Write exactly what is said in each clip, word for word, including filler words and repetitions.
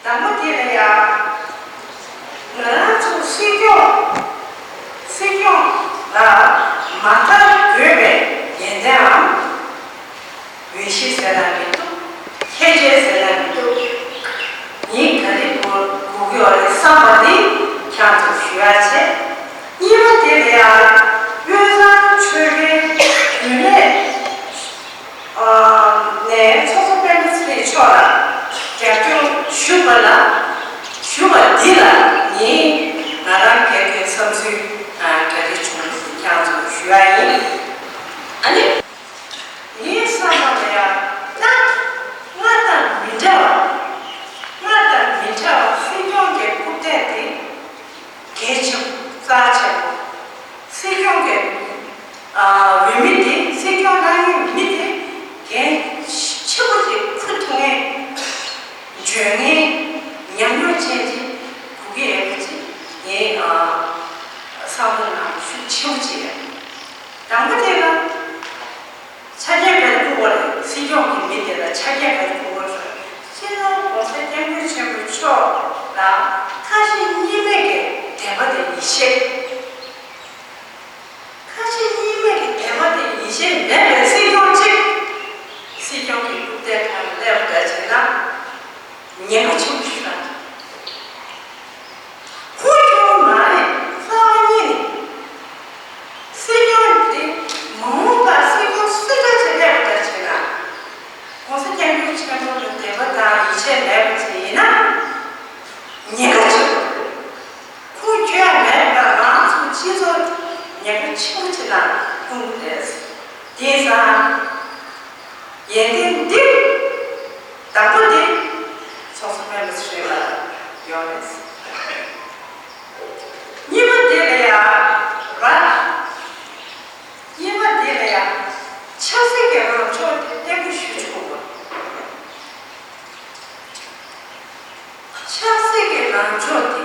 དང་པོ་དེ་ལ་ཡང་། ང་རང་ཚོ་སྲིད་སྐྱོང་། སྲིད་སྐྱོང་ལ་མ་མཐའ་དགོས་པའི་ཡོན་ཏན་འམ། འོས་གཞི་ཟེར་ན་མི་འདུག་ཁྱད་ཆོས་ཟེར་ན་མི་འདུག་ངས་ག་རེ་དགོས་དགོས་ཀྱི་ཡོད་རེད་བསམ་པ་དེ་ཁྱེད་ཚོར་ཞུ་ཡ་བྱས། གཉིས་པ་དེ་ལ་ཡང་དབུས་གཙང་ཆོལ་ཁའི་རྒྱུན་ལས་ནས་ཚོགས་གཙོ་སྤེན་པ་ཚེ་རིང་མཆོག་ལ་རྒྱབ་སྐྱོར་ཞུ་བ་ལ། ཞུ་བ་འདི་ལ་ངས་ང་རང་སྒེར་གྱི་བསམ་ཚུལ་ག་རེ་བྱུང་ཁྱེད་ཚོར་ཞུ་ཡ་ཡིན། ཨ་ནི། ངའི་བསམ་པ་ལ་ཡང་ད་སྔར་དང་མི་འདྲ་བ། སྔར་དང་མི་འདྲ་བ་སྲིད་སྐྱོང་གི་རྐུབ་སྟེགས་དེ་གལ་ཆེན་པོ་རྩ་ཆེན་པོ། སྲིད་སྐྱོང་གི་ཨ་འོས་མི་དེ་སྲིད་སྐྱོང་གནང་མཁན་མི་དེ་འགན་ཆེན་པོ་ཞིག་འཁུར་ཐུབ་མཁན་འཇོན་མཁན་ཉམས་མྱོང་ཅན་ཅིག་དགོས་ཀྱི་ཡོད་པ་ཅིག་ངའི་ཨ་བསམ་བློ་ནང་ཤུགས་ཆེན་པོ་ཅིག་ཡོད། དང་པོ་དེ་ལ། ཆ་རྐྱེན་ག་རེ་དགོས་པ་རེད། སྲིད་སྐྱོང་གི་མི་དེ་ལ་ཆ་རྐྱེན་ག་རེ་དགོས་པ་རེད། སྤྱི་ནོར་༸གོང་ས་༸སྐྱབས་མགོན་ཆེན་པོ་མཆོག་ལ་ཁ་ཞེ་གཉིས་མེད་ཀྱི་དད་པ་དང་ཡིད་ཆེས། ཁ་ཞེ་གཉིས་མེད་ཀྱི་དད་པ་དང་ཡིད་ཆེས་མེད་པའི་སྲིད་སྐྱོང་གཅིག་སྲིད་སྐྱོང་གི་རྐུབ་སྟེགས་ཁ་ལ་སླེབས་པ་འདྲ་བྱས་ན་ཉེན་ཁ་ཆེན་པོ་ཞིག་རེད། ཁོ་སྐྱོ་བོ་མ་རེད། རྩ་བ་ཉིད་ནས། སྲིད་སྐྱོང་དེ་མ་འོངས་པར་སྲིད་སྐྱོང་སུ་འདྲ་ཞིག་སླེབས་པ་འདྲ་བྱས་ན། ༸གོང་ས་༸སྐྱབས་མགོན་ཆེན་པོ་ལ་དད་པ་དང་ཡིད་ཆེས་མེད་པ་ཅིག་ཡིན་ན། ཉེན་ཁ་ཆེན་པོ་རེད། ཁོ་སྐྱོ་ཡ་མེད་པར་ང་ཚོ་སྤྱི་ཚོགས་ཉེན་ཁ་ཆེན་པོ་ཅིག་ནང་ལྷུང་གི་རེད། དེང་སང་། ཡོན་ཏན་འདི། དང་པོ་དེ། ཚོགས་གཙོ་སྤེན་པ་ཚེ་རིང་ལགས་ཡོད་རེད། གཉིས་པ་དེ་ལ་ཡང་། ར། གཉིས་པ་དེ་ལ་ཡང་། ཆབ་སྲིད་ཀྱི་ལངས་ཕྱོགས་དེ་བརྟན་པོ་ཞུ་ཆོག་པ། ཆབ་སྲིད་ཀྱི་ལངས་ཕྱོགས་དེ།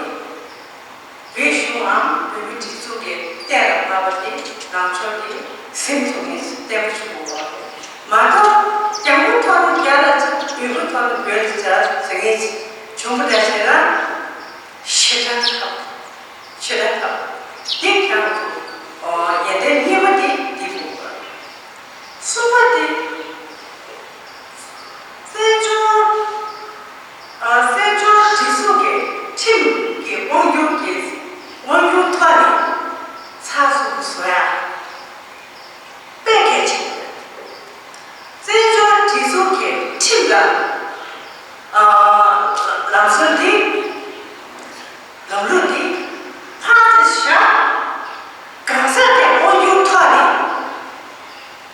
བོད་གཞུང་ངམ་བོད་མི་སྒྲིག་འཛུགས་ཀྱི་གཏན་ལ་ཕབ་པ་དེ་ལངས་ཕྱོགས་དེ་ཟིན་ཐུབ་མཁན་ཞིག་བརྟན་པོ་ཞིག་དགོས་པ་རེད། མ་གཏོགས་རྒྱ་མོ་ཐོག་ནས་རྒྱ་ལ་བྱ། བོད་པ་ཐོག་ནས་བོད་ལ་བྱ་ཟེར་མཁན་ཞིག་བྱུང་བ་འདྲ་བྱས་ན་ཞེ་དྲག་ཁག་ཞེ་དྲག་ཁག་དེ་ཀྱང་ཡོན་ཏན་གཉིས་པ་དེ་འདི་དགོས་པ་རེད། གསུམ་པ་དེ། བཙན་བྱོལ། ཨ། བཙན་བྱོལ་སྒྲིག་འཛུགས་ཀྱི་ཁྲིམས་ཀྱི་དབང་སྒྱུར་གྱི་དབང་སྒྱུར་ཐོག་ནས་ཚགས་ཚུད་པོ་བཟོ་ཡ་དཔེ་གལ་ཆེན་པོ་རེད། བཙན་བྱོལ་སྒྲིག་འཛུགས་ཀྱི་ཁྲིམས་དང་། ཨ། ལམ་སྲོལ་འདི། ལམ་ལུགས་འདི་ཕར་ཚུར་བཞག་གང་ཟག་གི་དབང་སྒྱུར་ཐོག་ནས་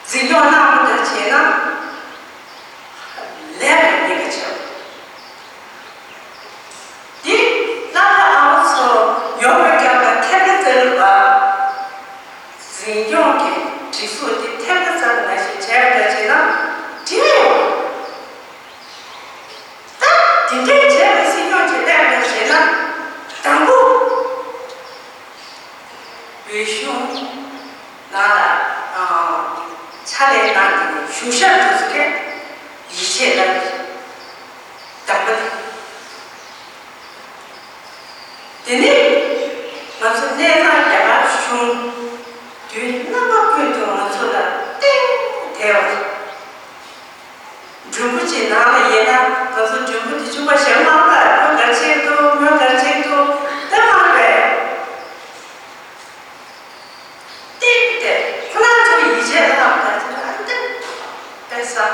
འཛིན་སྐྱོང་གནང་བ་འདྲ་བྱས་ན་ལས་ཀ་ཉེན་ཁ་ཆེ་བ། འདི་བླ་མ་ཨ་མ་ཚོ་ཡོང་བའི་སྐབས་ལ་ཐད་ཀར་བཙན་བྱོལ་བ་འཛིན་སྐྱོང་གི་སྒྲིག་འཛུགས་འདི་ཐད་ཀར་བཙན་བྱོལ་ནང་བཞིན་བྱས་པ་འདྲ་བྱས་ན་འགྲིག་ཡོད། ད་དེ་འདྲའི་བྱས་པའི་སྲིད་སྐྱོང་ཅིག་སླེབས་པ་ཞེ་ན། དང་པོ། བོད་གཞུང་ནང་ལ་ཕྱག་ལས་གནང་མཁན་གཞུང་ཞབས་དེ་ཚོ་གིས་ཡིད་ཆེས་གནང་གི། དང་པོ་དེ། དེ་ནས་ང་ཚོ་གནས་སྟངས་རྒྱ་གར་གཞུང་དུས་རྣམ་པ་ཀུན་ཏུ་ང་ཚོ་ལ་གཏན་བདེ་བ། མགྲོན་པོ་ཅིག་ནང་ལ་ཡིན་ན་ང་ཚོ་མགྲོན་པོ་དེ་ཆུང་པ་ཞིག་མ་ལ་མོ་ག་ཆེད་དུ་མོ་ག་ཆེད་དུ་ད་མ་རེད། གཏན་བདེ་ཁོ་རང་ཚོ་ཡིད་ཆེས་ལ་ལ་ད་ཚོ་ཨ་ཏི་དཔེ་ས།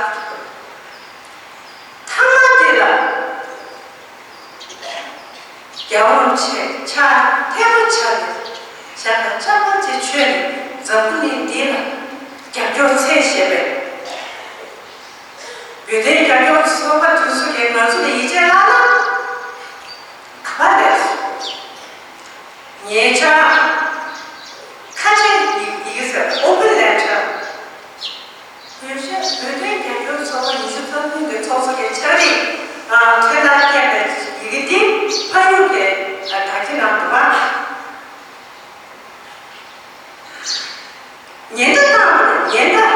ཐ་མ་དེ་ལ་རྒྱལ་བ་རིན་པོ་ཆེ་ཕྱག་འཐེན་པོ་བྱས་ནས་ཞག་དང་ཆ་པ་ཅིག་ཆོད་ནས་འཛམ་བུ་གླིང་འདི་ལ་རྒྱབ་སྐྱོར་འཚོལ་ཞེས་པའི་བོད་དོན་རྒྱབ་སྐྱོར་ཚོགས་པ་དེ་ཚོ་གིས་ང་ཚོ་ལ་ཡིད་ཆེས་ལ་ལ་ག་པར་སླེབས་སོང་། ཉེ་ཆར་ཁ་ཆེ་ཡི་ཡི་གེ་ཟེར་ཨོ་པན་ལེ་ཊར། བོད་ཤ་བོད་དོན་རྒྱབ་སྐྱོར་ཚོགས་པ་ཉི་ཤུ་རྩ་བདུན་གྱི་ཚོགས་གཙོ་གི་ཕྱག་རིས་ཨ་འཕྲེད་དར་བཀལ་བའི་ཡི་གེ་འདི་ཕ་ཡུལ་གྱི་ཨ་དྲ་རྒྱའི་ནང་དུ་མར་ཉེན་བརྡ་བཏང་བ་རེད། ཉེན་བརྡ།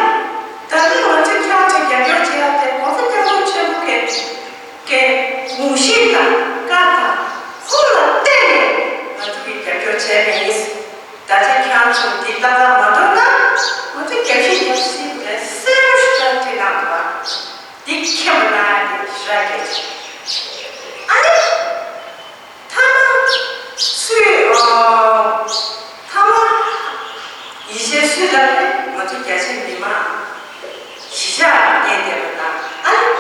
ད་ལྟ་ང་ཚོས་ཁྱེད་རང་ཚོ་རྒྱབ་སྐྱོར་བྱེད་ཡག་དེ་༸གོང་ས་༸སྐྱབས་མགོན་ཆེན་པོ་གི་ ངོ་ཤེས་དང་བཀའ་དང་ཁོང་ལ་བརྟེན་ནས་ང་ཚོ་གིས་རྒྱབ་སྐྱོར་བྱས་པ་ཡིན། ད་ཆ་ཁྱེད་རང་ཚོ་འདི་ཏག་ཏག་མ་འགྲོ་ན་ང་ཚོ་རྒྱབ་ཤིག་རྒྱབ་ཤིག་རེད་ཟེར་ཞུ་དགོས་ཀྱི་འདུག་འདི་མཁྱེན་པ་ན་ཡང་འདི་ཞེ་དྲག་གལ་ཆེ། ཨ་ནི། ཐ་མ་སུས་ཨ། ཐ་མ་ཡིད་ཆེས་སུས་བཏང་ནས་ང་ཚོ་རྒྱ་ཆེ་མི་མང་གཞིས་ཆགས་ཉན་བསྡད་པ་དང་ཨ་ནི།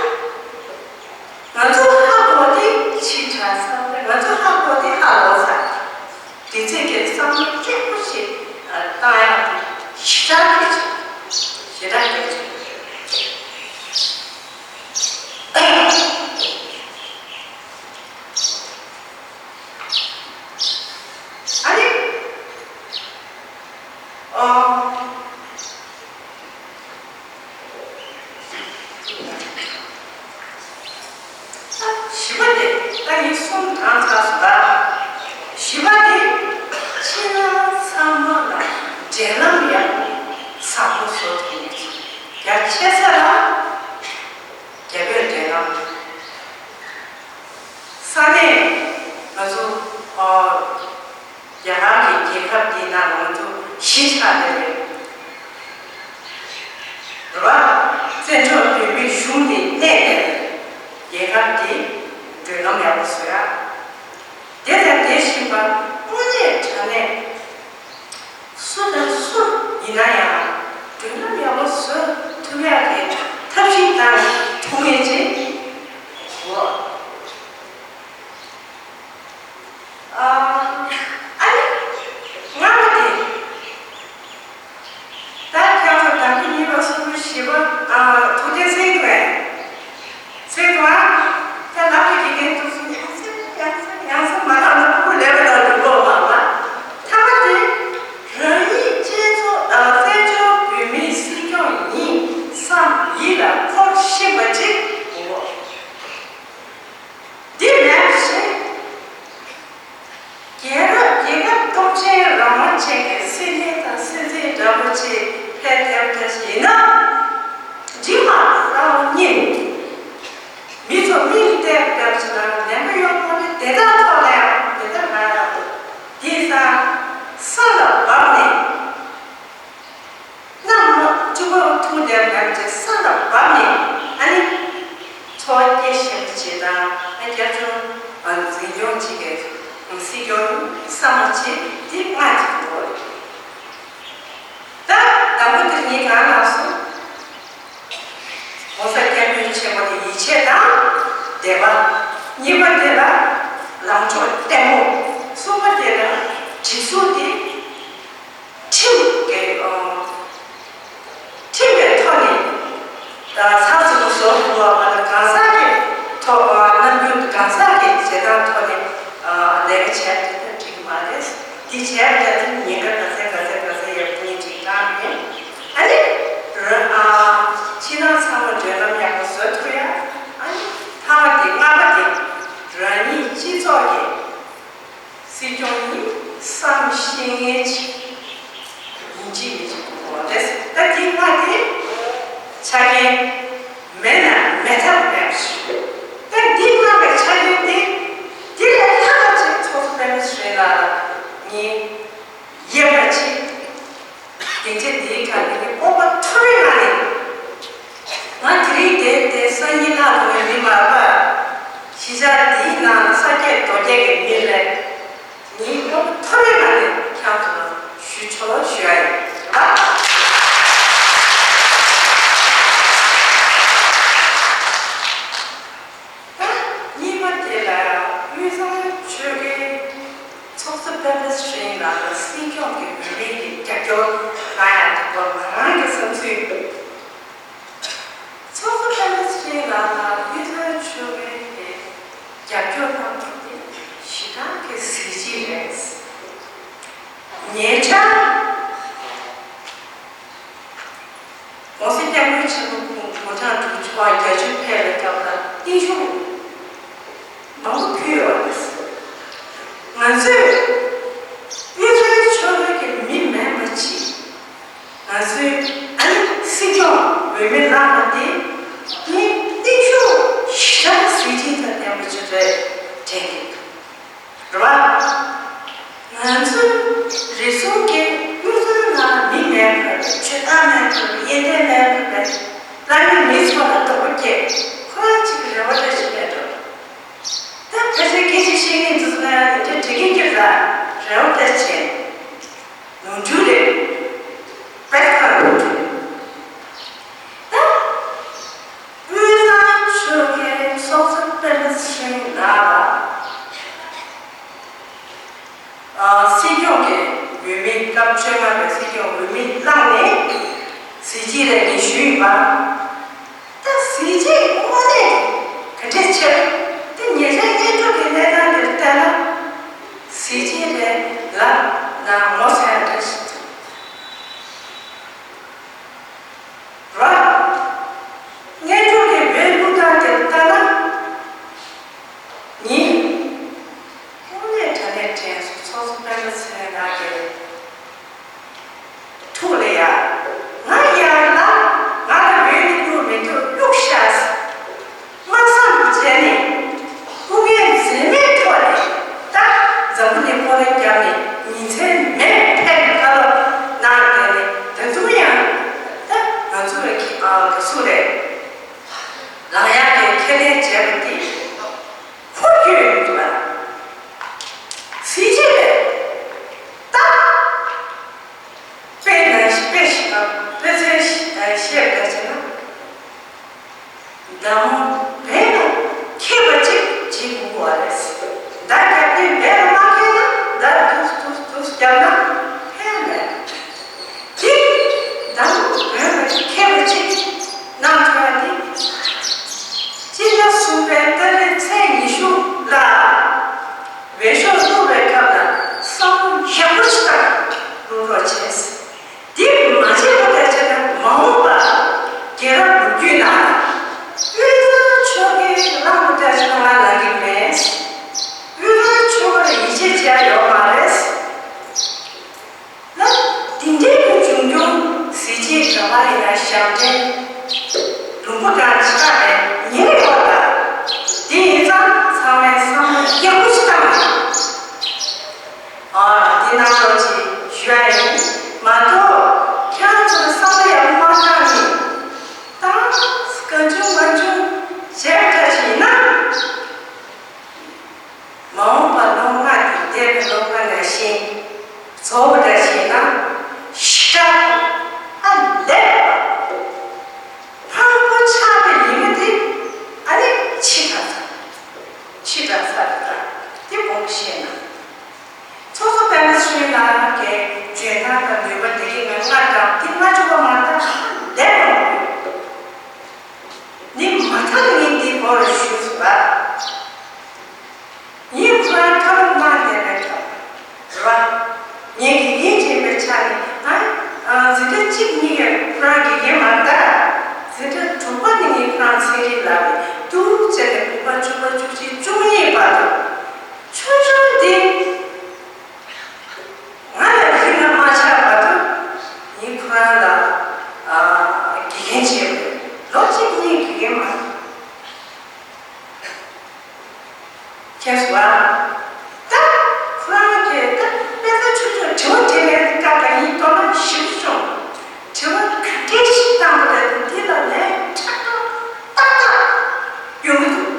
ང་ཚོ་ཧ་གོ་དེ་ཕྱི་དྲགས་ས་རེད། ང་ཚོ་ཧ་གོ་དེ་ཧ་ལོག་ས་རེད། དེ་ཚོས་ཀྱི་བསམ་བློ་སྐྱོ་པོ་ཞིག་བཏང་ཡག་དེ་ཞེ་དྲག་གལ་ཆེ། ཞེ་དྲག་གལ་ཆེ། ཨ་ནི། ཨོ། བཞི་པ་དེ་ད་ངས་གསུམ་བགྲངས་ཚར་སོང་ད། བཞི་པ་དེ་ཕྱི་ནང་ཚང་མ་ལ་འབྲེལ་ལམ་ཡག་པོ་བཟང་པོ་བཟོ་ཐུབ་ཡོད་ཚུལ། ཡ་ཆེ་ས་ལ་རྒྱ་བོད་འབྲེལ་ལམ། ས་གནས་ང་ཚོ་ཨོ། རྒྱ་གར་གྱི་རྒྱལ་ཁབ་འདིའི་ནང་ལ་ང་ཚོ་གཞིས་ཆགས་བསྡད་རེད། རེད་བ། བཙན་བྱོལ་བོད་མིའི་གཞུང་འདི་གནས་བསྡད་རེད། རྒྱལ་ཁབ་འདི་མགྲོན་ལམ་ཡག་པོ་བཟོ་ཡ། དེ་དང་དེ་བཞིན་པ་དངོས་གནས་དྲང་གནས་སུ་དང་སུ་ཡིན་ན་ཡང་མགྲོན་ལམ་ཡག་པོ་བཟོ་ཐུབ་ཡ་གི་ཐབས་ཤེས་དང་ཐུགས་ངེས་ཅིག་འོ། ཨ་ཨ་ནི། ལྔ་པ་དེ། ད་ཁྱེད་ཚོ་དང་པོ་གཉིས་པ་གསུམ་པ་བཞི་པ་ཨ་ཐུགས་རྗེ་གཟིགས་དགོས། གཟིགས་དགོས། ད་ལབ་ཀྱི་དགེ་རྒན་འདུག་སུ་ཡང་སེ་ཡང་སེ་ཡང་སེ་མ་ལབ་ན་ཕྲུ་གུ་ལས་པ་དང་འགྲིག་གོ་མ་ལ། ཐ་མ་དེ། རང་ཉིད་སྤྱི་ཚོགས་ཨ་བཙན་བྱོལ་བོད་མིའི་སྲིད་སྐྱོང་ཡིན་བསམ་ཡིད་ལ་འཁོར་ཤེས་པ་ཅིག་དགོས། འདི་མེད་པ་བྱས། རྒྱལ་རབས་རྒྱལ་ཁབ་སྟོབས་ཆེན་རང་དབང་ཅན་གྱི་སྲིད་བློན་དང་སྲིད་འཛིན་འདྲ་པོ་ཅིག་ཕེབས་ཐེབས་ཐེབས་ཤིག་ཡིན་ན། འགྲིག་མ་རེད། རང་ཉིད་མི་ཚོ་མིག་བལྟས་བལྟས་ཤིག་ན་ལན་པ་ཡོད་ཁོ་ནི་དེ་དག་ཐོག་ལ་ཡང་དེ་ལྟར་མ་རེད། དེ་ས་ས་ལ་བབས་ནས། གནམ་ལོ་བཅུ་པ་ཐུག་བསྡད་པའི་ཚེ་ས་ལ་བབས་ནས་ཨ་ནི་འཚོ་བ་སྐྱེལ་ཤེས་པ་བྱེད་དང་ཨ་རྒྱ་ཆུང་འཛིན་སྐྱོང་བྱེད་མཁན་སྲིད་སྐྱོང་བསམ་བློ་བྱེད་དེ་ལྔ་ཅིག་འདུག་ད་དང་པོ་དེ་ངས་གང་ལབ་སོང་། ༸གོང་ས་༸སྐྱབས་མགོན་ཆེན་པོ་དེ་ཡིད་ཆེས་དང་དད་པ། གཉིས་པ་དེ་ལ་ལངས་ཕྱོགས་བརྟན་པོ། གསུམ་པ་དེ་ལ་སྒྲིག་འཛུགས་དེ། ཁྲིམས་ཀྱི་ཨ། ཁྲིམས་ཀྱི་ཐོག་ནས་ད་ཚགས་ཚུད་པོ་བཟོ་དགོས་པ་མ་གཏོགས་གང་ཟག་གི་ཐོག་ཨ་རྣམ་འགྱུར་གང་ཟག་གི་བྱེད་སྟངས་ཐོག་ནས་ཨ་ལས་ཀ་བྱས་དེ་ད་འགྲིག་གི་མ་རེད། འདི་བྱས་པ་ད་ཉེན་ཁ་ག་ཚད་ག་ཚད་ག་ཚད་ཡོད་པ་ངས་ཅིག་བཏང་ནས་ཨ་ནི་ར་ཨ་ཕྱི་ནང་ཚང་མ་འབྲེལ་ལམ་ཡག་པོ་བཟོ་ཐུབ་ཡ། ཨ་ནི་ཐ་མ་དེ་ལྔ་པ་དེ་རང་ཉིད་སྤྱི་ཚོགས་ཀྱི། སྲིད་སྐྱོང་ཡིན་བསམ་ཤེས་མཁན་ཅིག་ཡིན་གཅིག་མིན་གཅིག་དགོས་པ་རེད། ད་འདི་ལྔ་དེ་ཆ་རྐྱེན་མེད་ན་མེད་ཐབས་མེད་པ་ཞིག་ད་འདི་ལྔ་གི་ཆ་རྐྱེན་དེ་འདི་ལས་ལྷག་པ་ཅིག་ཚོགས་གཙོ་སྤེན་པ་ཚེ་རིང་ལགས་ལ་ངས་ཡོད་པ་ཅིག་སྡིངས་ཆ་འདིའི་ཁ་ནས་ཀྱི་སྤོབས་པ་མཐོ་བའི་ངང་ནས། ང་དེ་རིང་དེ་དེ་སང་ཉིན་ལྷག་ཐུབ་པའི་མི་མ་རེད་པ། གཞིས་ཆགས་འདིའི་ནང་ས་སྐྱེས་རྡོ་སྐྱེས་ཀྱི་མི་རེད། ངས་སྤོབས་པ་མཐོ་བའི་ངང་ནས་ཁྱེད་ཚོ་ལ་ཞུ་ཆོག་ཞུ་ཡ་ཡིན་ར། ད་གཉིས་པ་དེ་ལ་དབུས་གཙང་ཆོལ་ཁའི་ཚོགས་གཙོ་སྤེན་པ་ཚེ་རིང་ལགས་ལ་སྲིད་སྐྱོང་གི་འོས་མི་གི་རྒྱབ་སྐྱོར་གནང་ཡ་དེ་སྐོར་ང་རང་གི་བསམ་ཚུལ། ཚོགས་གཙོ་སྤེན་པ་ཚེ་རིང་ལགས་ལ་དབུས་གཙང་ཆོལ་ཁའི་གི་རྒྱབ་སྐྱོར་གནང་ཐུབ་དེ་ཞེ་དྲག་གི་གཟི་བརྗིད་རེད། ཉེ་ཆར། ༸གོང་ས་༸སྐྱབས་མགོན་ཆེན་པོ་སྐུ་ཕོ་བྲང་དུ་ཕྱོགས་བརྒྱད་ཅུ་ཕེབས་པའི་སྐབས་ལ་བརྟན་བཞུགས་མང་པོ་ཕུལ་ཡོད་པ་རེད། ང་ཚོས་དབུས་གཙང་ཆོལ་ཁའི་མི་མིན་པ་ཅིག་ང་ཚོའི་ཨ་ནི་སྲིད་སྐྱོང་འོས་མི་ལངས་པ་དེ་ངས་བརྟན་བཞུགས་ཞེ་དྲག་གཟི་བརྗིད་ ཆོས་སྨྲ་བའི་སྲིད་སྐྱོང་འོས་མི་བླངས་ནས་གཟི་བརྗིད་ལ་ངས་ཞུས་ཡིན་པ། ད་གཟི་བརྗིད་དངོས་གནས་ག་འདྲས་ཆེ། ད་ཉེ་ཆར་དངོས་གྲུབ་ཀྱི་གནས་སྟངས་དེར་བལྟས་ན། གཟི་བརྗིད་ལས་ལབ་ན་ངོ་ཚ་ཡག་འདྲ་ཞིག་འདུག་ར། དངོས་གྲུབ་ཀྱི་བོད་བླུག་སྟངས་དེར་བལྟས་ན། ཉིན། དངོས་གནས་དྲང་གནས་དྲན་སོང་། ཚོགས་གཙོ་སྤེན་པ་ཚེ་རིང་ལགས་ཀྱི་ཐུགས་ལ་ཡ། ང་ཡར་ལངས། ང་ལ་འོས་ནི་བླུག་མི་འདུག་གཡུག་བཞག་མ་བསམ་བྱས་ནས། སྐུ་ངལ་འཛེམས་མེད་ཐོག་ནས་ད་འཛམ་བུ་གླིང་སྐོར་ར་བརྒྱབ་ནས་ཉིན་མཚན་མེད་ཕེབས་ནས་བཀའ་སློབ་གནང་བསྡད་ནས། ད་དུང་ཡང་ད་ང་ཚོ་གི་ཨ་ག་སུ་རེད། ལངས་ཡག་གི་ཁས་ལེན་བྱས་པ་འདི་ཁོ་སྐྱོན་མི་འདུག་ཨ། གཟི་བརྗིད་རེད། ད། དཔེ་ན་དཔེ་ཞིག་དང་དཔེ་མཚོན་ཞིག་བཤད་པ་བྱས་ན། མདའ་མོ་བས་ན་མཁས་པ་ཅིག་བྱེད་དགོས་པ་རེད། མདའ་རྒྱབ་མཁན་བས་ན་མ་མཁས་ན་མདའ་འདུག་འདུག་འདུག་རྒྱབ་ན་ཕན་མེད། དེ་མདའ་མོ་བས་ན་མཁས་པ་ཅིག་གནང་ཐུབ་ཡ་དེ། སྤྱི་ཟླ་གསུམ་པའི་ཏ་རིག་ཚེས་ཉི་ཤུ་ལ་འོས་ཤོག་བླུག་པའི་སྐབས་ལ་བསམ་བློ་ཡག་པོ་ཞིག་བཏང་བླུག་རོགས་བྱས། དེ་མ་བྱས་པ་འདྲ་བྱས་ན་མ་འོངས་པ་རྒྱལ་རབས་ལོ་རྒྱུས་ནང་དབུས་གཙང་ཕྱོགས་ཀྱི་གླང་པོ་འདྲ་བྱས་ན་ང་ལབ་ཀྱི་མེད། དབུས་གཙང་ཕྱོགས་ལ་ཡིད་ཆེས་བྱས་ཡོད་མ་རེད། ན། དེ་འདྲའི་གི་འབྱུང་འགྱུར་གཟི་བརྗིད་ག་པར་ཡིན་ན་ཞབས་འདྲེན་ལུང་པ་གང་ཆགས་པའི་ཉེན་ཡོད་ལ། དེ་ཡིན་ཙང་ཚང་མས་བསམ་བློ་ཡག་པོ་ཞིག་བཏང་། ཨ། འདི་གནང་རོགས་ཅེས་ཞུ་ཡ་ཡིན་མ་གཏོགས། ཁྱེད་རང་ཚོ་ལ་བསམ་བློ་ཡག་པོ་མ་བཏང་ནས་ད་གང་བྱུང་མང་བྱུང་བྱས་པ་འདྲ་ཞིག་ཡིན་ན། མ་འོངས་པ་ལོ་ལྔ་དང་འདས་པའི་ལོ་ལྔ་ནང་བཞིན་རྫོགས་པ་འདྲ་བྱས་ན་ཞེ་དྲག་ཨ་ལས་པ་ཕངས་པོ་ཆགས་པའི་ཉི་མ་དེ་ཨ་ནི་ཕྱི་དྲགས་ཚར། ཕྱི་དྲགས་ཚར་དང་དེ་དགོངས་བཞེས་ན། ཚོགས་གཙོ་སྤེན་པ་ཚེ་རིང་ལགས་ཀྱི་འཇོན་ཐང་དང་ནུས་པ་དེ་གའི་ང་ལྔ་དང་དེ་ལྔ་བཅུ་པ་མ་གཏོགས་ལས་པ་མ་ཡོད། ནི་མ་མཐའ་ནི་འདི་སྐོར་ཞུས་སོང་བ། ངས་ཁོ་རང་བཀའ་སློབ་གནང་བསྡད་པའི་སྐབས་རེད་བ། ངས་དགེ་རྒན་བྱས་པའི་ཆ་ནས་ང་འཛིན་གྲྭ་གཅིག་གཉིས་ཀས་ཁོ་རང་དགེ་རྒན་མ་རེད་ད། འཛིན་གྲྭ་དྲུག་པ་ནས་ངས་ཁོ་རང་ཚན་རིག་ལབ་པས་འདུག་བྱས་ནས་དགུ་པ་བཅུ་པ་བཅུ་གཅིག་བཅུ་གཉིས་བར་དུ་ཆུང་ཆུང་འདི། ང་ལ་རིག་ན་མ་ཆགས་བར་དུ་ངས་ཁོ་རང་ལ་ཨ་དགེ་རྒན་བྱས་པས་ལོ་གཅིག་གཉིས་དགེ་རྒན་མ་རེད། མཁྱེན་སོང་ཨ། ད་ཁོ་རང་གིས་ད་དཔེ་ཆ་ཆུང་ཆུང་དྲི་བ་དྲིས་ལན་སྐབས་ལ་ཡིན་མདོར་ན་ཞིབ་ཆུང་། དྲི་བ་ག་འདྲས་ཤིག་བཏང་པ་རེད། འདི་ལ་ལན་ཁྲག་ཁྲག་ཏག་ཏག་ཡོང་གི་འདུག་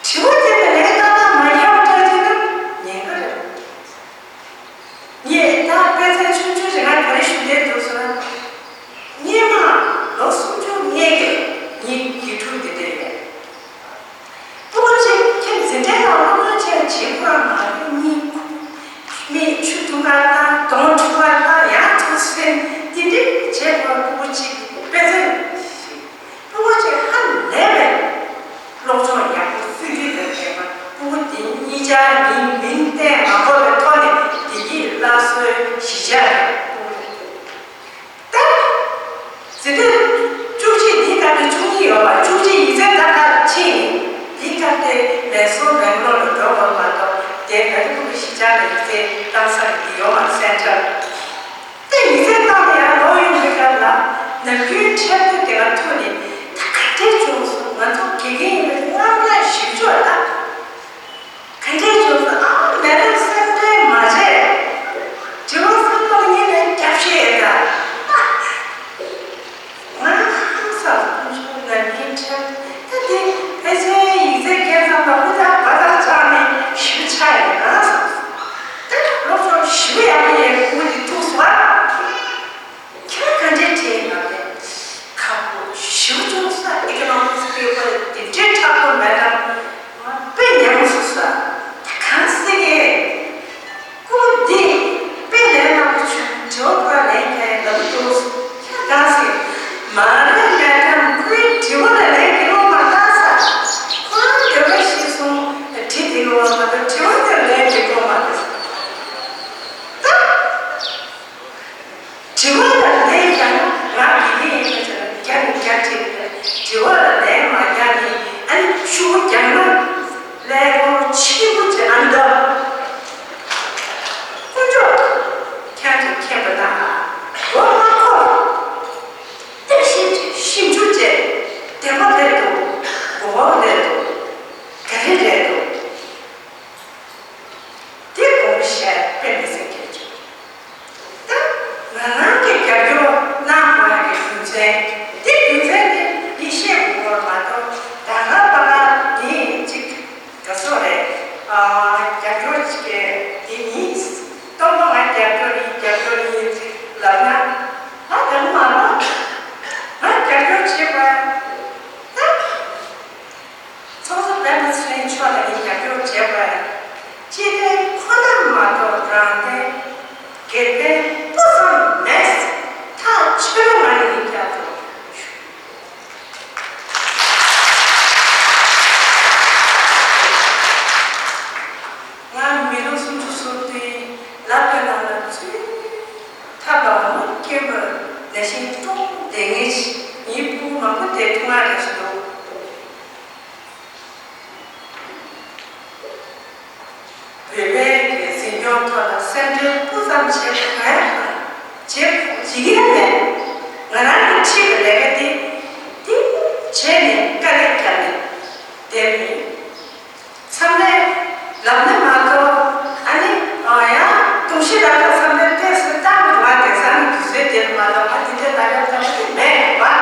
དྲི་བ་དེ་ལ་ལན་ཏག་ཏག་མ་རྒྱག་པ་འདྲ་བྱས་ན་ཉེན་ཁ་རེད། ངས་ད་དཔེ་ཆ་ཆུང་ཆུང་ཞིག་ང་ག་རེ་ཞུ་འདོད་འདུག་ཟེར་ན། སྔོན་མ་ལོ་སུམ་ཅུ་སྔོན་གྱི་ངའི་དགེ་ཕྲུག་དེ་འདྲ་ཡོད། སྤུ་གུ་གཅིག་ཁྱེད་འཛིན་གྲྭའི་ནང་སློབ་སྦྱོང་བྱས་བྱེད་དགོས་མ་རེད། གཉིས་མིག་ཆུ་འཐུང་ག་བཏང་། གདོང་འཁྲུ་ག་བཏང་། ཡང་ཐུག་སེམས་དེ་འདྲ་བྱེད་དགོས། སྤུ་གུ་གཅིག་དཔེ་ཆ་སྤུ་གུ་གཅིག་ཧ་ལས་པའི་སློབ་སྦྱོང་ཡག་པོ་སྲིད་ཇུས་དང་ལྡན་པ། སྤུ་གུ་དེ་གཉིས་ཆར་ངའི་མིང་གཏན་མ་དགོས་པའི་ཐོག་ནས་བདེ་སྐྱིད་སླར་གསོའི་གཞིས་ཆགས་རེད། སྤུ་གུ་རེད། ད་འཛིན་གྲྭ་བཅུ་གཅིག་འདིའི་སྐབས་དེ་བཅུ་གཉིས་ཡོད་པ། བཅུ་གཅིག་ཡིག་ཚད་ད་ལྟ་ཕྱིན། འདིའི་སྐབས་དེ་མེ་སོར་སྦེང་ལོར་ལ་འགྲོ་དགོས་མ་གཏོགས། དེ་ད་རེས་སྤུ་གུ་གཞིས་ཆགས་ལ་ཡིག་ཚད་བཏང་ས་རེད། འདི་ཡོད་མ་རེད། སེན་ཊར། ད་ཡིག་ཚད་བཏང་ནས་ཡར་ལོག་ཡོང་དུས་སྐབས་ལ་ནམ་རྒྱུན་འཕྲལ་དུ་དེ་ག་ཐུག་ནས། ད་ག་འདྲས་བྱུང་སོང་། ང་ཚོ་དགེ་རྒན་ཡིན་པའི་རྣམ་པ་ཞིག་ཆོག་ད། ག་འདྲས་བྱུང་སོང་། ཨ་མ་ལ་སེམས་ཁྲལ་མ་བྱེད། དྲི་བ་བསམ་བློ་གཉིས་ནས་རྒྱབ་བཤད་ཡོད་ད། ང་ཧང་སངས་སོང་། ཁོང་ཚོ་ནམ་རྒྱུན་འཕྲལ་ད་དེ་ཕལ་ཆེར་ཡིག་ཚད་སྐྱེལ་མཚམས་ལ་ཧུར་ཐག་བ་ཐག་ཆགས་ནས་ཞིབ་ཆགས་ཡོད་ན་བསམ་སོང་། དེ་ལ་སློབ་སྦྱོང་ པད་མ་ཚེ་རིང་མཆོག་ལ་ངས་རྒྱབ་སྐྱོར་བྱས་པ་ཡིན། སྤྱི་ཕན་ཁོ་ན་མ་གཏོགས་རང་བཙན་དགེ་ཕན་སྤུ་ཙམ་མེད། ཐག་ཆོད་ན་ང་ནི་ཡིན་རྒྱག་ཐུབ། ང་མི་ལོ་སུམ་ཅུ་སོ་བདུན་ལ་བོད་ནང་ལ་ཚུད། ཐབས་ལ་མུ་མཐུད་པར་ནད་གཞི་འཁྲུག་བསྡད་མཁན་ཞིག་ཡིན། ཕྲུ་གུ་མང་པོ་དེ་ཐུག་ང་རེ་ཞིག་འདུག་བོད་པའི་གི་འཛིན་སྐྱོང་ཐོག་ལ་སེམས་ཁྲལ་སྤུ་ཙམ་བྱེད་དགོས་ཡ་དང་བྱེད་བྱེད་ཀྱི་ཡ་མེད། ང་རང་གི་ཁྲིད་པའི་ལས་ཀ་དེ་དེ་བྱས་ནས་དཀའ་ལས་བརྒྱབ་ནས་བསྡད་པ་ཡིན། མཚམས་རེ་ལབ་ནས་མ་གཏོགས་ཨ་ནི་ཨ་ཡ་དུང་ཤི་ར་ཁ་མཚམས་རེ་ཏོག་ཙམ་བཏང་གི་འདུག་བ། དེང་སང་གི་དུས་ཚོད་དེར་མ་གཏོགས་ཨ་དེ་འདྲ་ལབ་ཡ་ལྟ་བུ་དེ་མེད་པ།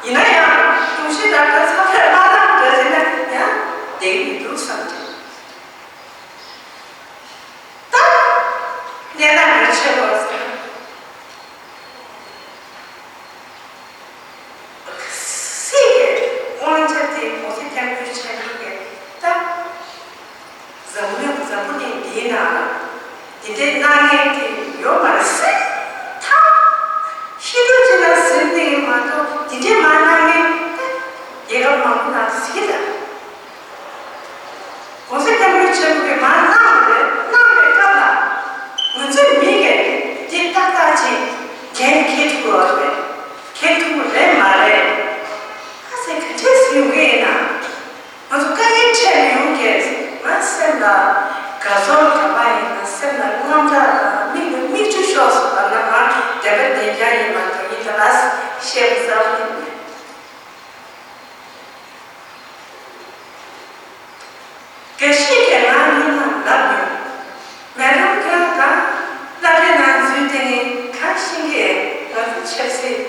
ཡིན་ན་ཡང་དུང་ཤི་ར་ཁ་མཚམས་རེ་མ་བཏང་འདྲ་བྱས་ན་ཡང་བསྡད་ཀྱི་མི་འདུག་བསམ་གྱི། ད་གནས་སྟངས་འདིར་ཆེ་བ་ཟེར་ན། སྲིད་ཀྱི་དབང་ཆ་དེ་གོང་ས་སྐྱབས་མགོན་ཆེན་པོ་གིས་ད་འཛམ་གླིང་འཛམ་བུ་གླིང་འདིའི་ནང་ལ་འདི་འདྲའི་གནང་མཁན་དེ་ཡོད་མ་རེད་ཟེར། ད་ཤི་དུས་ཅི་ལ་ཟེར་ནས་མ་གཏོགས་འདི་འདྲའི་མ་གནང་མཁན་ད་རྒྱལ་ཁབ་མང་པོ་ནང་ཟིག་ད། གོང་ས་སྐྱབས་མགོན་ཆེན་པོ་གིས་མར་གནང་བ་རེད། གནང་བའི་སྐབས་ལ་ང་ཚོའི་མི་གིས་འདི་ཏག་ཏག་ཅིག་འགན་འཁྱེར་ཐུབ་ཡོད་རེད། འཁྱེར་ཐུབ་ཀྱི་རེད་མ་རེད། ཁ་ཟས་ག་འདྲས་ཡོང་གི་ཡིན་ན། ང་ཚོ་དཀའ་ངལ་འཕྲད་མི་ཡོང་གི། ང་སེམས་ལ་དགའ་ཚོར་ག་པར་ཡིན་ན། སེམས་ལ་དངངས་སྐྲག་དང་མིག་ནས་མིག་ཆུ་ཤོར་སོང་ལབ་ན་ང་བདེན་པ་བདེན་རྐྱང་ཡིན་མ་གཏོགས་ཡིན་ད་ལ་བཤད་པ་གསལ་པོ་ཡིན། དགེ་བཤེས་ཀྱིས་ང་གཉིས་ལ་ལབ་ཡོད། མེ་ཌམ་ཁྱེད་རང་གང་སློབ་གྲྭའི་ནང་འཛུལ་དེ་ནི་གང་ཤེས་ཀྱི་ཡོད། ང་ཚོ་ཆབ་སྲིད་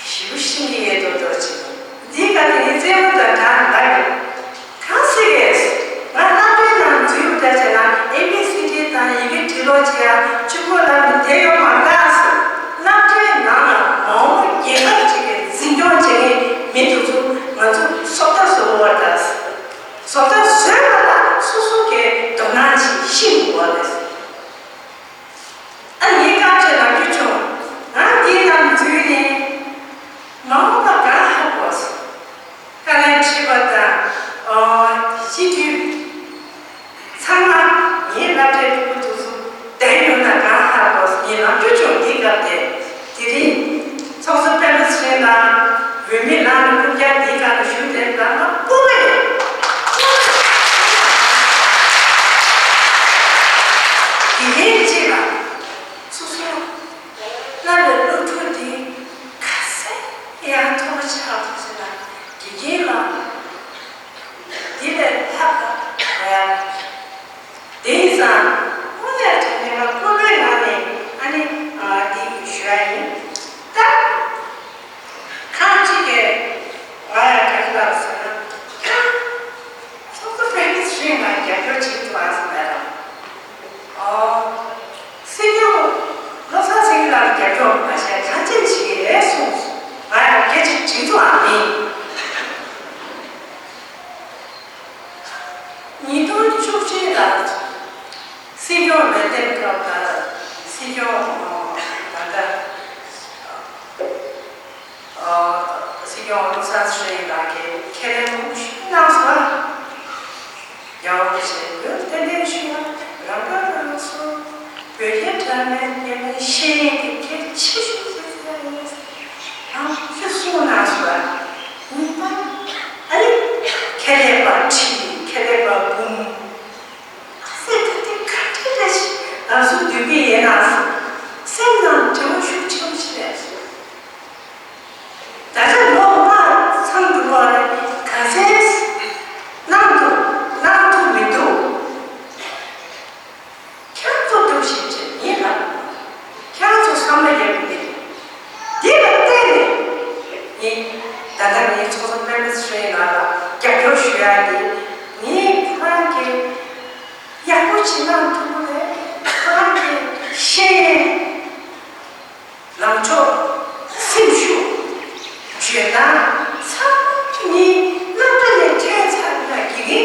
ཞེ་པོ་ཤེས་ཀྱི་ཡོད་མདོག་མདོག་བྱེད། འདིའི་སྐབས་དེ་ནི་རྩེད་མོ་དང་འདྲ་ལབ་ཡོད། གང་ཟེར་གྱི་ཡོད། ང་སློབ་གྲྭའི་ནང་འཛུལ་ཡོད་ད་བྱས་ན་ཨེ་བི་སི་ཌི་དང་ཡི་གེ་འབྲི་ཀློག་བྱེད་ཡ་གཅིག་པོ་ལ་ནི་བསྡད་ཡོད་མ་རེད་ད་ཟེར། སློབ་གྲྭའི་ནང་ལ་མ་འོངས་པ་རྒྱལ་ཁབ་ཅིག་གི་འཛིན་སྐྱོང་བྱེད་མཁན་མི་དེ་ཚོ་ང་ཚོ་སོ་ལྟ་བཟོ་དགོས་པ་རེད་ད་ཟེར། བཟོ་ལྟ་བཟོས་པ་ལ་སོ་སོ་གིས་དོ་སྣང་བྱེད་ཤེས་དགོས་པ་རེད། ཨ་ངའི་བཀའ་ཆོས་ལ་འགྱུར་བྱུང་། ང་འདིའི་ནང་འཛུལ་ནས་མ་འོངས་པ་གང་ཧ་གོ། དཀའ་ལས་ཁྲིད་པ་དང་། ཨོ། སྤྱི་འཐུས་ཚང་མ་ངའི་སློབ་གྲྭའི་ཕྲུ་གུ་དེ་ཚོ་བསྡད་ཡོད་ན་གང་ཧ་གོ། ངའི་ལམ་འགྱུར་བྱུང་འདིའི་སྐབས་དེ། དེ་རིང་ཚོགས་གཙོ་སྤེན་པ་ཚེ་རིང་ལགས་འོས་མི་ལངས་ནས་རྐུབ་བཀྱག་འདིའི་སྒང་ལ་བཞུགས་བསྡད་པ་ལ་ང་སྤོབས་པ་ཡོད། དགེ་རྒན་གཅིག་ལ་སོ་སོ་སློབ་པའི་སློབ་ཕྲུག་འདི་ག་ཚད་ཡང་མཐོ་པོ་ཆགས་ཐུབ་ཟེར་ན་དགེ་རྒན་ལ་འདི་ལས་ལྷག་པ་ག་ཡང་། དེ་ཡིན་ཙང་དངོས་གནས་དྲང་གནས་ལ་སྤོབས་པའི་ངང་ནས་ཨ་ནི་འདི་ཞུ་ཡ་ཡིན། ད་ཁག་ཅིག་གིས་ང་ཡང་ག་རེ་ལབ་ཟེར་ན། ཁྱེད་ཚོགས་གཙོ་སྤེན་པ་ཚེ་རིང་ལ་རྒྱབ་སྐྱོར་བྱེད་ཐུབ་ཨ་ཟེར་ལབ་ར། ཨོ། སྲིད་སྐྱོང་བློ་བཟང་སེང་གེ་ལགས་ལ་རྒྱབ་སྐྱོར་མ་བྱས་གང་ཅི་བྱེད་ཀྱི་རེད་གསུངས། ང་ཡང་སྐད་ཆ་དྲིས་ཐུབ་ཨ་མིན། ཉིས་སྟོང་བཅུ་གཅིག་ལ་སྲིད་སྐྱོང་ལས་འདེམས་སྐབས་ལ་སྲིད་སྐྱོང་ད་ལྟ་སྲིད་སྐྱོང་བློ་བཟང་ཚེ་རིང་ལགས་ཀྱིས་ཁས་ལེན་མང་པོ་ཞིག་གནང་སོང་། རྒྱལ་བ་རིན་པོ་ཆེ་ལ་ཏན་ཏན་ཞུ་ཡ་རང་དགར་རང་སོ། བོད་རྒྱ་འདྲ་མིན་རྒྱ་མིན་ཤེས་ཡོན་གྱི་གལ་ཆེ་ཤོས་ཟེར་ཟེར་ཡིན། ཡང་ཁྱོད་གསུངས་གནང་སོང་། གཉིས་པ་ཨ་ནི་ཁྱེད་ལས་པ་ཁྲི་ཁྱེད་ལས་པ་འབུམ་ཟེར་ད་དེ་ག་འདྲ་འདྲ་ཞིག་ང་ཚོ་འདོད་ཀྱི་ཡིན་ན་སེམས་ནང་འབྲེལ་བ་ཤུགས་ཆེན་པོ་ཞིག་རེད་སོང་། ད་ཆ་ལོ་ལྔ་ཚང་འགྲོ་བ་རེད། ག་ཚད་གནང་འདུག་གནང་ཐུབ་མི་འདུག་ཁྱེད་ཚོ་འདུག་ཞིག་བྱེད་ཡིན་ལ། ཁྱེད་ཚོ་བསམ་བློ་ཡག་པོ་མེད། འདི་ལ་བརྟེན་ནས་ངས་ད་ལྟ་ངའི་ཚོགས་གཙོ་སྤེན་པ་ཚེ་རིང་ལགས་ལ་རྒྱབ་སྐྱོར་ཞུ་ཡ་འདི་ངས་ཁོ་རང་གི་ཡག་པོ་བྱེད་གནང་ཐུབ་པ་རེད། ཁོ་རང་གི་ཤེས་ཡོན། ལངས་ཕྱོགས། སེམས་ཤུགས། བརྗོད་སྟངས་ཚང་མ་ངས་སློབ་གྲྭ་ནས་ཐོན་ཚར་ན་དགེ་རྒན་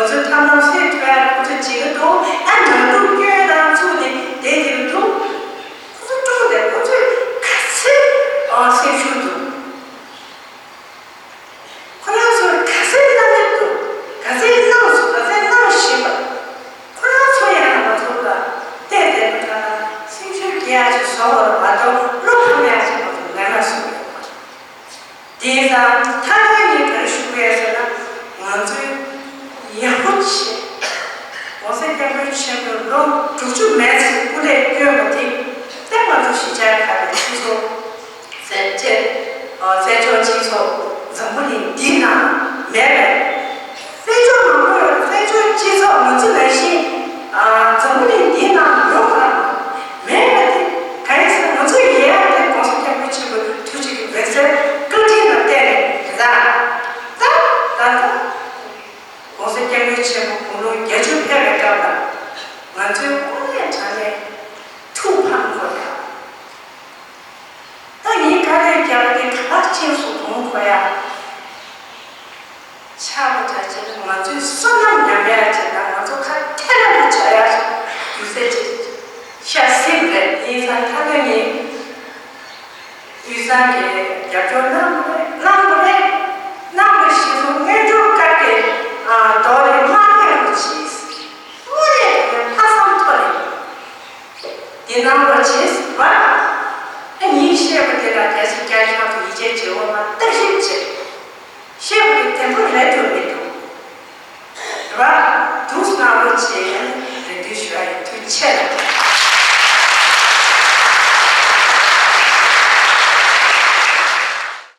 ང་ཚོའི་ཐབས་ལམ་སེལ་ཐུབ་ཡ་ཁོ་ཚོས་བྱེད་ཀྱི་འདུག་ཨ་ནང་འཁྲུག་སྐྱོན་དང་ཚུགས་ནས་བསྡད་ཀྱི་འདུག་ཁོ་ཚོ་སྤྲོ་བོ་དེ་ཁོ་ཚོས་ག་ཚོད་ཨ་སེམས་ཤུགས་འདུག་ཁོ་རང་ཚོར་ག་ཚོད་གནང་གི་འདུག་ག་ཚོད་གནང་སོང་། ག་ཚོད་གནང་བཞིན་པ། ཁོ་རང་ཚོ་ཡང་ང་ཚོ་ལ་བལྟས་བསྡད་པ་ལྟར་ན་སེམས་ཤུགས་སྐྱེ་ཡ་ཅིག་བཟོ་བར་མ་གཏོགས་བློ་ཕམ་ཡ་ཅིག་ང་ཚོ་ངན་ལ་སོང་ཡོད་མ་རེད། དེ་ཡིན་ཙང་མཐའ་མའི་ངས་ག་རེ་ཞུ་གི་ཡོད་ཟེར་ན། ང་ཚོས་ཡག་པོ་བྱེད། ༸གོང་ས་༸སྐྱབས་མགོན་ཆེན་པོས་ལོ་དྲུག་ཅུ་མན་ཆད་སྐུ་ལས་བསྐྱོན་པ་དེ་ད་ང་ཚོ་གཞིས་ཆགས་ཁག་གི་སྤྱི་ཚོགས་བཙན་བྱོལ་ཨ་བཙན་བྱོལ་སྤྱི་ཚོགས་འཛམ་བུ་གླིང་འདིའི་ནང་མེད་པས། བཙན་བྱོལ་མང་པོ་ཡོད། བཙན་བྱོལ་སྤྱི་ཚོགས་ང་ཚོ་ནང་བཞིན་ཨ་འཛམ་བུ་གླིང་འདིའི་ནང་ཡོད་ག་མེད་པ་དེ་ག་རེ་ཟེར། ང་ཚོ་ཡས་དེ་༸གོང་ས་༸སྐྱབས་མགོན་ཆེན་པོའི་ཐུགས་རྗེ་གི་འོད་ཟེར་བཀའ་དྲིན་ལ་བརྟེན་ནས་རེད་ད། ད་ད་ད་༸གོང་ས་༸སྐྱབས་མགོན་ཆེན་པོ་དགུང་ལོ་བརྒྱད་ཅུ་ཕེབས་པའི་སྐབས་ལ་ང་ཚོའི་དངོས་གནས་དྲང་གནས་ཐུགས་ཕམ་དགོས་ཡ། ད་ངས་དཀའ་ལས་བརྒྱབ་པ་དེ་ག་པར་ཕྱིན་སོང་གོང་གོ་ཡ། ཆགས་པ་འདྲ་བྱས་ན་ང་ཚོའི་བསོད་ནམས་ཉམས་ཡ་བྱས་ན་ང་ཚོ་ཁ་ཐེ་ར་མ་ཆགས་ཡ་ཞིག་རྒྱུ་ཟས་ཅིག་ཤ་སྲིད་རེད། ཡིན་ཙང་ད་ལྟ་ངས་དབུས་གཙང་གི་རྒྱབ་སྐྱོར་གནང་དགོས་རེད། གནང་དགོས་རེད། གནང་དགོས་ཞེས་སོང་དངོས་འབྲེལ་བཀའ་བརྒྱད་རྡོ་རིང་དམར་པོའི་རུ་ཆེས་དངོས་གནས་དྲང་གནས་ལྷག་བསམ་ཐོག་ནས། འདི་གནང་རོགས་བྱེད་ཟེར་བ། ཨ་ཉིད་བཤད་པ་དེ་ལ་རྒྱལ་སྲས་བསྐྱར་བྱང་དུ་ཡིད་ཆེས་བྱེད་འོ་མ་བརྟག་ཞིབ་བྱེད། བཤད་པ་དེ་བདེན་པོ་རེད་འདུག་མི་འདུག་རེད་བ། འདུག་གནང་རོགས་བྱེད་ཡང་རེ་འདུན་ཞུ་ཡ་ཡིན། ཐུགས་རྗེ་ཆེ།